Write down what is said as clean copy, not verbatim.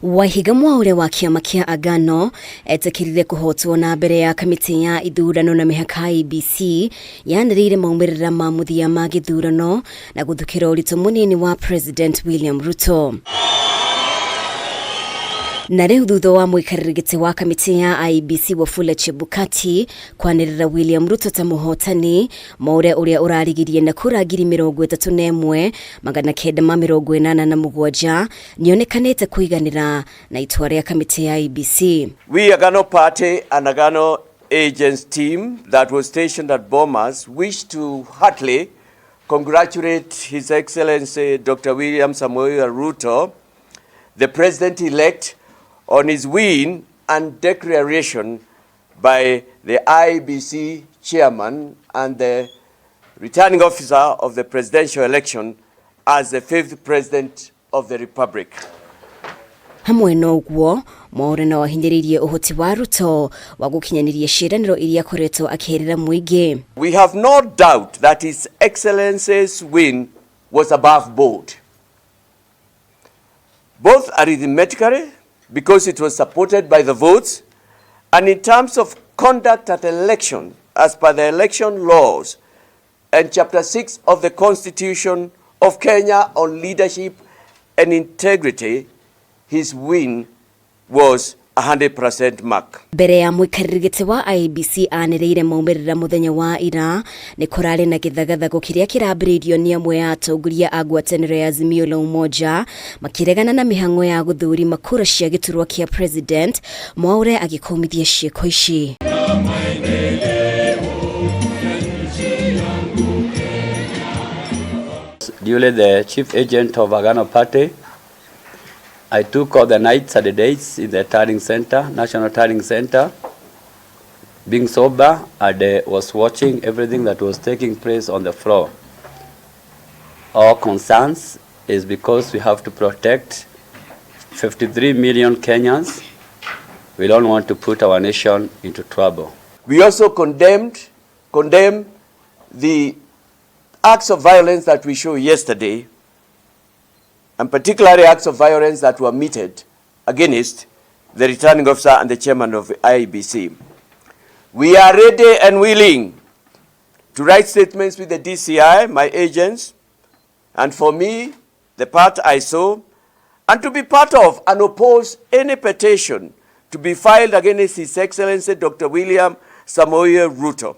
Waihiga Mwaure wa kĩama kĩa Agano etĩkĩrire kũhotwo na mbere ya kamĩtĩ ya ithurano na mĩhaka IEBC yanĩrĩire maumĩrĩra ma mũthia ma gĩthurano na gũthukĩra ũritũ mũnini wa President William Ruto. Na rĩu thutha wa mũikarĩri gĩtĩ wa kamĩtĩ ya IEBC Wafula Chebukati kwanĩrĩra William Ruto ta mũhotani, Mwaure ũrĩa ũrarigirie na kura 31,987 nĩonekanĩte kũiganĩra na itua rĩa kamĩtĩ ya IEBC. We Agano Party and Agano Agents team that was stationed at Bomas wish to heartily congratulate His Excellency Dr. William Samoei Ruto, the President-elect, on his win and declaration by the IEBC chairman and the returning officer of the presidential election as the fifth president of the Republic. Hamwe na ũguo, Mwaure no ahinyĩrĩirie ũhoti wa Ruto wa gũkinyanĩria ciĩranĩro iria akoretwo akĩĩrĩra mũingĩ. We have no doubt that His Excellency's win was above board, both arithmetically, because it was supported by the votes, and in terms of conduct at election as per the election laws and Chapter 6 of the Constitution of Kenya on leadership and integrity, his win was 100% mark. Mbere ya mũikarĩri gĩtĩ wa IEBC anĩrĩire maumĩrĩra mũthenya wa ira, nĩ kũrarĩ na gĩthagathago kĩrĩa kĩrambĩrĩirio nĩ amwe ya atongoria a ngwatanĩro ya Azimio la Umoja makĩregana na mĩhang'o ya gũthũrima kura cia gĩturwa kĩa president, Mwaure agĩkũmithia ciĩko ici. Duly the chief agent of Agano Party, I took all the nights and the days in the tallying center, National Tallying Center, being sober and was watching everything that was taking place on the floor. Our concerns is because we have to protect 53 million Kenyans. We don't want to put our nation into trouble. We also condemn the acts of violence that we saw yesterday, and particularly acts of violence that were meted against the returning officer and the chairman of IEBC. We are ready and willing to write statements with the DCI, my agents, and for me, the part I saw, and to be part of and oppose any petition to be filed against His Excellency Dr. William Samoei Ruto.